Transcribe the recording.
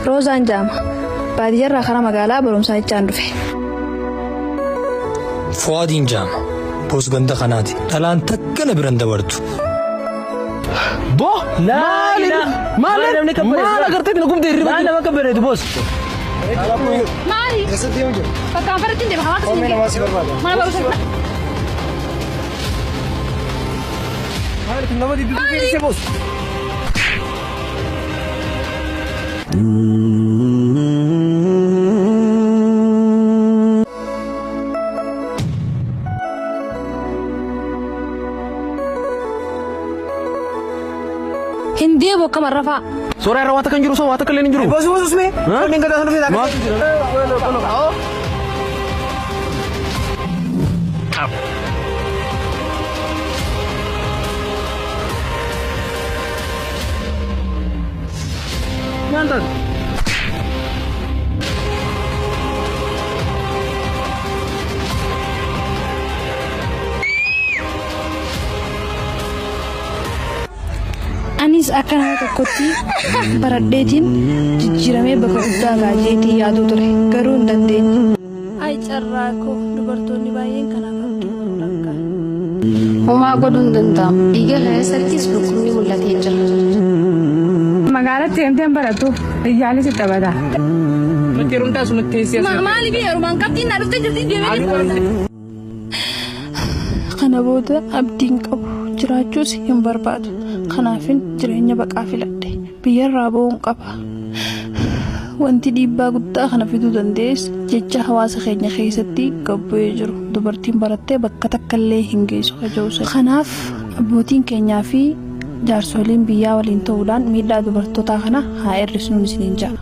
Roozaan jaama. Baadiyyaarraa karaa magaalaa barumsaa jechaan dhufe. Fuwaadiin jaama. Boos ganda kanaati. Dhalaan takka na biran dabartu. Bo! Maali? Maali? Namni kan bareedu. Maal agartee na gumtee hirriba? Maal nama kan bareedu boos? Maali? Eessatti deemu jiru? Bakka anfaratti hin deema. Hawaasa Koomee namaa si barbaada. Mana barumsaa. Maali kun nama dibduu keessa boos? Hin deemu akka marrafaa. Suuraa irra waan takka hin jiru soo waan takka illee hin jiru. Boos boos usmee. Koomeen gadaa sana dhufee Maal? Maal taate? Anis akka nama tokkotti baradheetiin jijjiiramee bakka guddaa gaajeetii yaaduu ture. Garuu hin dandeenye. Ay carraa koo dubartoonni baay'een kanaaf abdii horuudhaan qabu. Homaa godhuu hin danda'amu. Dhiiga keessattis dhukkubni mul'atee jira. Magaalatti deemtee hin barattu iyyaalis si taphata. Nuti heerumtaa sun nutti teessee as. Maaliif heerumaan qabxiin naa dhuftee jirti deemee Kana booda abdiin qabu jiraachuus hin barbaadu. Kanaafin jireenya baqaa filadhe. Biyyarraa ba'uun qaba. Wanti dhiibbaa guddaa kana fiduu danda'es jecha hawaasa keenya keessatti gabbu'ee jiru. Dubartiin barattee bakka takka illee hin geessu kaja'uusa. Kanaaf abbootiin keenyaa fi jaarsoliin biyyaa waliin ta'uudhaan miidhaa dubartootaa kana haa hir'isnuun isiniin ja'a.